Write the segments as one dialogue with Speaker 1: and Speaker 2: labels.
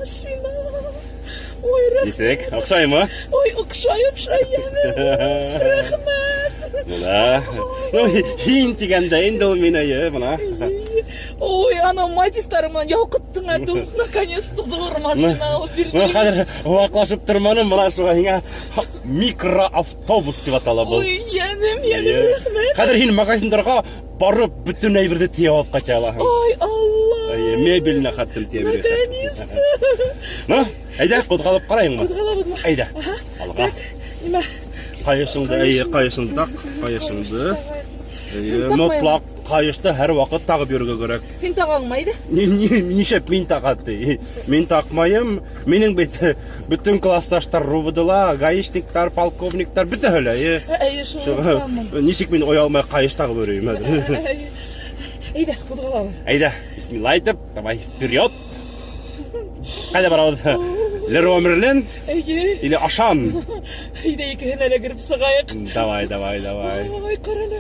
Speaker 1: Машина. Ой, рәхмәт.
Speaker 2: Нисек? Оҡшаймы?
Speaker 1: Ой, оҡшай, оҡшай, йәнем. Рәхмәт.
Speaker 2: Бына. Ну, һин тигәндә инде ул мин әйе, бына.
Speaker 1: Ой, анау Матиздарың менән ялҡыттың ә, наконец-то ҙур машина алып бирҙең.
Speaker 2: Мин хәҙер ваҡлашып торманым, бына шуға һиңә микроавтобус дип атала был.
Speaker 1: Ой, йәнем, йәнем, рәхмәт.
Speaker 2: Хәҙер һин магазиндарға барып бөтөн әйберҙе тейәп алып ҡайта алаһың.
Speaker 1: Ой, Алла.
Speaker 2: Әйе, мебельне хәттем тейәп бирәсәк.
Speaker 1: Наконец-то.
Speaker 2: Ну, әйҙә, ҡуҙғалып ҡарайыңмы?
Speaker 1: Ҡуҙғалабыҙмы?
Speaker 2: Әйҙә. Алға.
Speaker 1: Так, нимә?
Speaker 2: Ҡайышыңды, әйе, ҡайышыңды таҡ, ҡайышыңды. Әйе,
Speaker 1: Мин таҡмайым.
Speaker 2: мотлаҡ ҡайышты һәр ваҡыт тағып йөрөргә кәрәк.
Speaker 1: Һин тағаңмы әйҙә?
Speaker 2: Нишләп мин таға ти? Мин таҡмайым. Минең бит бөтөн классташтар РУВД-ла, гаишниктар, полковниктар, бөтәһе лә. Әйе.
Speaker 1: Әйе, шул онотҡанмын.
Speaker 2: Нисек мин оялмай ҡайыш тағып йөрөйөм хәҙер?
Speaker 1: Әйе. Әйҙә, ҡуҙғалабыҙ.
Speaker 2: Әйҙә, бисмилла әйтеп, давай вперед. Ҡайҙа барабыҙ? Леруа Мерлен
Speaker 1: Әйе.
Speaker 2: или Ашан?
Speaker 1: Әйҙә икеһенә лә кереп сығайыҡ.
Speaker 2: Давай, давай, давай.
Speaker 1: Ой, ҡара әле.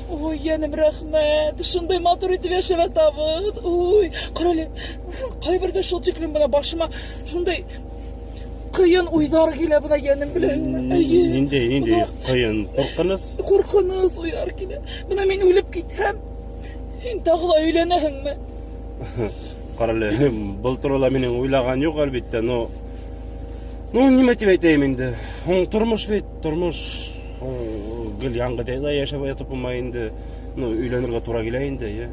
Speaker 1: Ой, йәнем, рәхмәт. Шундай матур итеп йәшәп ятабыҙ. Ой, ҡара әле. Ҡайберҙә шул тиклем бына башыма шундай ҡыйын уйҙар килә бына, йәнем, беләһеңме? Әйе.
Speaker 2: Ниндәй, ниндәй ҡыйын, ҡурҡыныс?
Speaker 1: Ҡурҡыныс уйҙар килә. Бына мин үлеп китһәм, һин тағы ла өйләнәһеңме?
Speaker 2: Ҡара әле, был турала минең уйлаған юҡ, әлбиттә, но Ну, нимә тип әйтәйем инде? Һуң тормош бит, тормош. Һуң гел яңғыҙ ҙа йәшәп ятып булмай инде. Ну, өйләнергә тура килә инде, йә.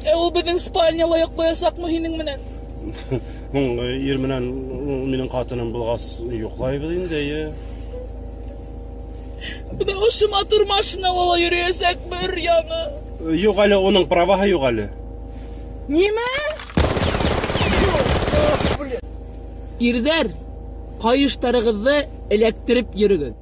Speaker 1: Ә ул беҙҙең спальняла йоҡлаясаҡмы һинең менән?
Speaker 2: Һуң ир менән минең ҡатыным булғас, йоҡлайбыҙ инде, йә.
Speaker 1: Бына ошо матур машинала ла йөрөйәсәк бер яңы.
Speaker 2: Юҡ әле, уның праваһы юҡ әле.
Speaker 1: Нимә?
Speaker 3: Ирҙәр, ҡайыштарығыҙҙы эләктереп йөрөгөҙ.